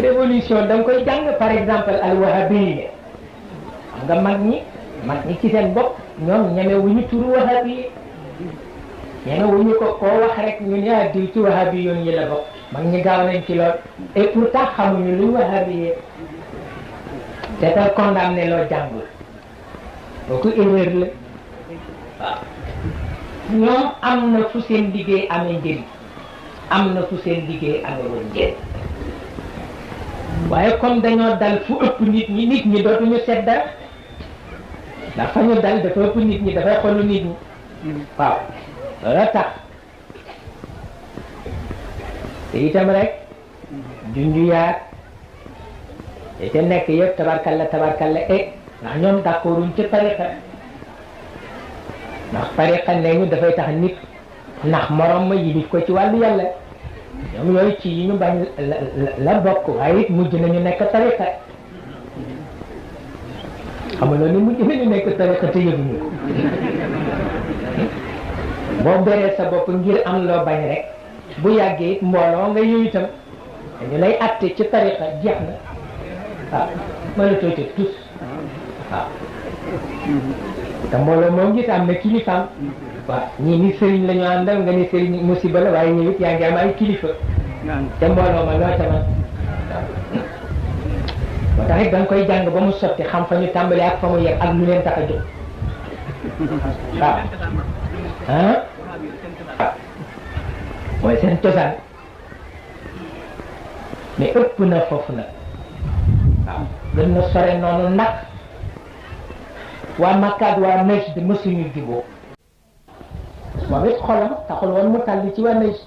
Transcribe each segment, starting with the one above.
révolution da nga koy jàng par exemple al wahabiyya nga mag ñi ci seen bopp ñoom ñemewuñu turu wahabiyya ñemewuñu ko koo wax rek ñu ne diw ci wahabiyyoon yi la bokk mag ñi gaaw nañ ci lool et pourtant xamuñu luy wahabiyya te te condamné loo jàngul kooku erreur la waaw ñoom am na fu seen liggéey amee njëriñ am na fu seen liggéey amee woon njëriñ waaye comme dañoo dal fu ëpp nit ñi dootuñu seet dara ndax fa ñu dal dafa ëpp nit ñi dafay xolu nit ñi waaw loolu tax te itam rek junju yaar te ca nekk yëpp tabarkalla ndax ñoom d'accorduñ ci tariqa ndax tariqa nee ñu dafay tax nit ndax morom ma yilif ko ci wàllu yàlla ñoom yooyu ci yi ñu bañ la bokk waaye it mujj nañu nekk tariqa xamuloo ni mujj nañu nekk tariqa te yëguñu ko boo beree sa bopp ngir am loo bañ rek bu yàggee it mbooloo nga yooyu itam dañu lay atte ci tariqa jeex na waaw mënatoo ci tus waaw te mbooloo moom gis am na kilifaam waaw ñii ni sëriñ la ñu àndal nga ni sëriñ musiba la waaye ñëw it yaa ngi am ay kilifa te mbooloo ma loo ca man moo tax it da nga koy jàng ba mu sotti xam fa ñu tàmbali ak fa mu yegg ak lu leen tax a jóg waaw mooy seen cosaan mais ëpp na foofu nag waaw gën na sore noonu ndax waa Makka waa Najd mësuñu juboo moom it xolam taxul woon mu tàlli ci waa Najd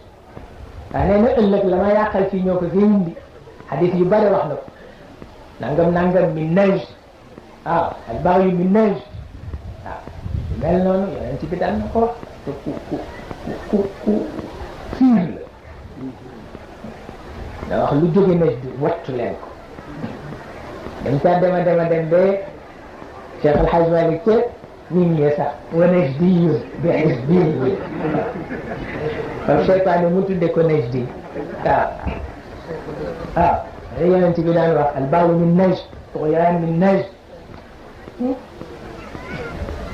waaye nee na ëllëg la ma yàqal fii ñoo ko fi indi xadis yu bari wax na ko nangam min Najd waaw al bagyu min Najd waaw mel noonu yonent bi daan na ko wax te ku fiir la da wax lu jóge Najd wattu leen ko dañ caa dem ba Cheikh El Hadj Malick Thiel nit ñi sax wa najdiyun bi hizbihi kon seytaane mu tudde ko najdi waaw yonent bi daan wax al bagyu min Najd tughyan min Najd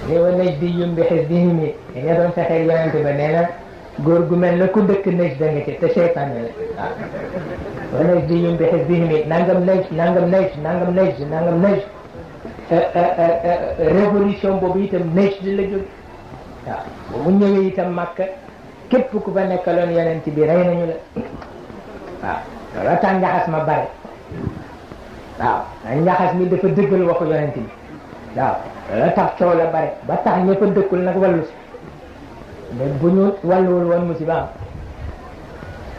ne wa najdiyun bi hizbihi mi nga doon fexeel yonent ba nee na góor gu mel na ku dëkk Najd da nga ci te seytaane la waaw wa najdiyun bi hizbihi mi nangam Najd révolution boobu itam Najd la jóge waaw bu mu ñëwee itam Makka képp ku fa nekkaloon yonent bi rey nañu la waaw loolu tax njaxas ma bare waaw njaxas mi dafa dëggal waxu yonent bi waaw loolu tax coow la bare ba tax ña fa dëkkul nag wallu si mais bu ñu walluwul woon musiba am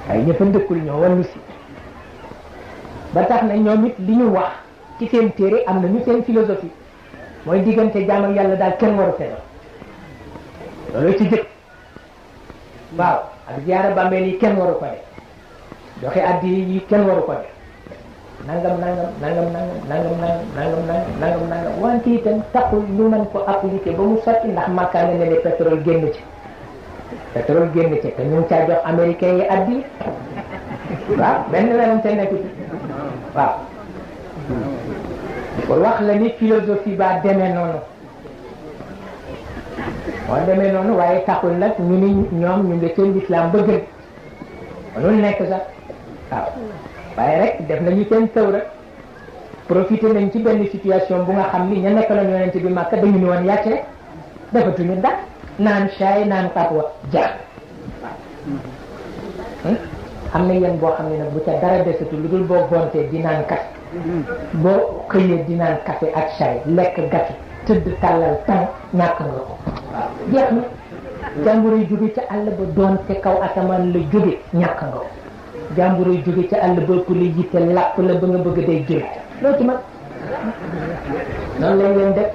ay ña fa dëkkul ñoo wallu si ba tax na ñoom it li ñu wax ci seen téere am nañu seen philosophie mooy diggante jaam ak yàlla daal kenn waru fee loolu ci jëkk waaw ak ziyaara bàmmeel yi kenn waru ko def joxe addi yi kenn waru ko def nangam wante itam taxul ñu mën ko appliquer ba mu sotti ndax Makka nga ne ne pétrole génn ci te ñu ngi caa jox américains yi addi waaw benn werante nekku ci waaw pour wax la ni philosophie ba demee noonu moo demee noonu waaye taxul nag ñu ni ñoom ñu ngi seen l'islam ba gën mënul nekk sax waaw waaye rek def nañu seen taw rek profité nañ ci benn situation bu nga xam ni ña nekk la yonent bi Makka dañu ni woon yàcc rek defatuñu dara naan caay naan xatwa jaax am na yéen boo xam ne nag bu ca dara desatu lu dul boo gontee di naan café boo xëyee di naan café ak caay lekk gâteau tëdd tàllal tan ñàkk nga ko waaw jeex na jàmbur yi jóge ca àll ba doon te kaw asamaan la jóge ñàkk nga ko jàmbur yi jóge ca àll ba ëpp la yitte làpp la ba nga bëgg day jël loo ci mag noonu lañ leen def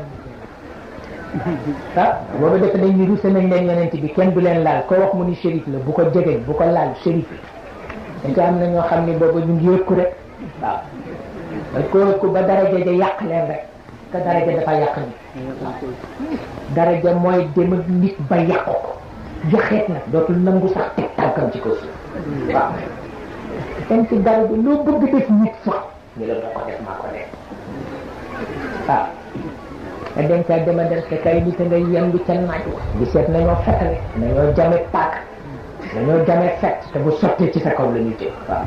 ah booba def nañ ni ruse nañ leen yonent bi kenn du leen laal ko wax mu ni shérif la bu ko jegeñ bu ko laal shérif dañ ko am na ñoo xam ni booba ñu ngi ëkku rek waaw dañ ko ëkku ba daraja ja yàq leen rek te daraja dafa yàq ni waaw daraja mooy dem ak nit ba yàq ko joxeet nag dootul nangu sax teg tànkam ci ko suuf waaw dem ci dara bi loo bëgg def nit fa ñu la moo ko def maa ko def waaw nga dem ca dema dem te kay nit nga yendu ca naaj wa di seet nañoo fetale nañoo jame paak dañoo jamee fet te bu sottee ci sa kaw la ñu jëm waaw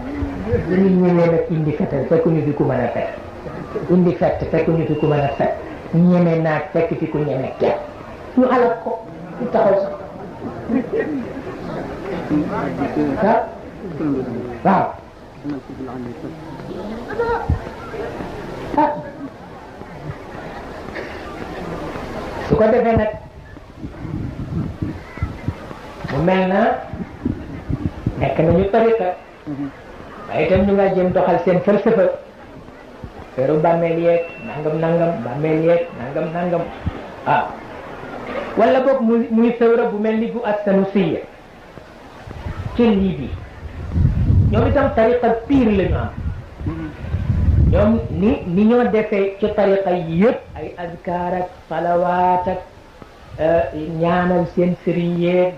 li ñu ñëwee nag indi fetal fekk ñu fi ku mën a fet indi fett fekk ñu fi ku mën a fet ñeme naaj fekk fi ku ñeme kenn ñu alal ko ñu taxaw sax waaw ah su ko defee nag mu mel na nekk nañu tariqa waaye itam ñu nga jëm doxal seen falsafa feeru bàmmeel yeeg nangam bàmmeel yeeg nangam waaw wala boog muy sawra bu mel ni bu as-Sanusiya ci Libi ñoom itam tariqa pire la ñu am ñoom ni ñoo defee ci tariqa yi yëpp ay azkar ak salawaat ak ñaanal seen sëriñ yeeg